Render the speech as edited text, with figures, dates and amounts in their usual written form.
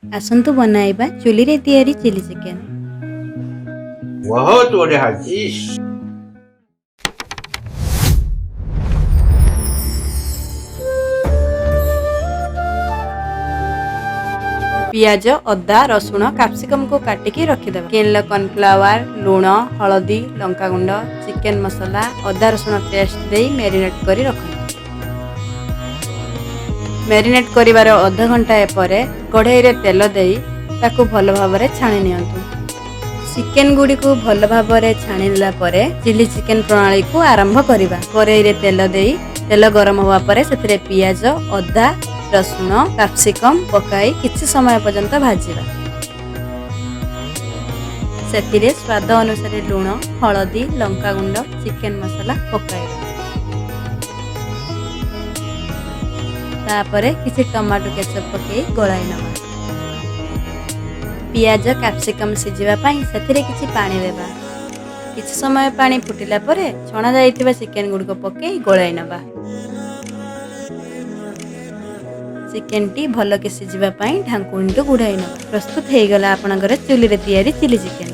ଆସନ୍ତୁ ବନାଇବା ଚୁଲିରେ ତିଆରି ଚିଲି ଚିକେନ। ବହୁତ ବଢିଆ ହେଇଛି। ଇସ୍। ପିଆଜ, ଅଦା, ରସୁଣ, କାପ୍ସିକମକୁ କାଟିକି ରଖିଦେବା। ଚିକେନର କର୍ଣ୍ଣଫ୍ଲାୱାର, ଲୁଣ, ହଳଦୀ, ଲଙ୍କାଗୁଣ୍ଡ, ଚିକେନ ମସଲା, ଅଦା ରସୁଣ ପେଷ୍ଟ ଦେଇ ମ୍ୟାରିନେଟ୍ କରି ରଖନ୍ତୁ। ମ୍ୟାରିନେଟ୍ କରିବାର ଅଧ ଘଣ୍ଟାଏ ପରେ କଢ଼େଇରେ ତେଲ ଦେଇ ତାକୁ ଭଲ ଭାବରେ ଛାଣି ନିଅନ୍ତୁ। ଚିକେନ ଗୁଡ଼ିକୁ ଭଲ ଭାବରେ ଛାଣି ନେଲା ପରେ ଚିଲି ଚିକେନ ପ୍ରଣାଳୀକୁ ଆରମ୍ଭ କରିବା। କରେଇରେ ତେଲ ଦେଇ ତେଲ ଗରମ ହେବା ପରେ ସେଥିରେ ପିଆଜ, ଅଦା, ରସୁଣ, କାପ୍ସିକମ ପକାଇ କିଛି ସମୟ ପର୍ଯ୍ୟନ୍ତ ଭାଜିବା। ସେଥିରେ ସ୍ୱାଦ ଅନୁସାରେ ଲୁଣ, ହଳଦୀ, ଲଙ୍କାଗୁଣ୍ଡ, ଚିକେନ ମସଲା ପକାଇବା। ତାପରେ କିଛି ଟମାଟୋ କେଚପ୍ ପକାଇ ଗୋଳାଇ ନେବା। ପିଆଜ, କ୍ୟାପ୍ସିକମ୍ ସିଝିବା ପାଇଁ ସେଥିରେ କିଛି ପାଣି ଦେବା। କିଛି ସମୟ ପାଣି ଫୁଟିଲା ପରେ ଛଣା ଯାଇଥିବା ଚିକେନ ଗୁଡ଼ିକ ପକାଇ ଗୋଳାଇ ନେବା। ଚିକେନଟି ଭଲକି ସିଝିବା ପାଇଁ ଢାଙ୍କୁଣୀଟି ଘୋଡ଼ାଇ ନେବା। ପ୍ରସ୍ତୁତ ହେଇଗଲା ଆପଣଙ୍କର ଚୁଲିରେ ତିଆରି ଚିଲି ଚିକେନ।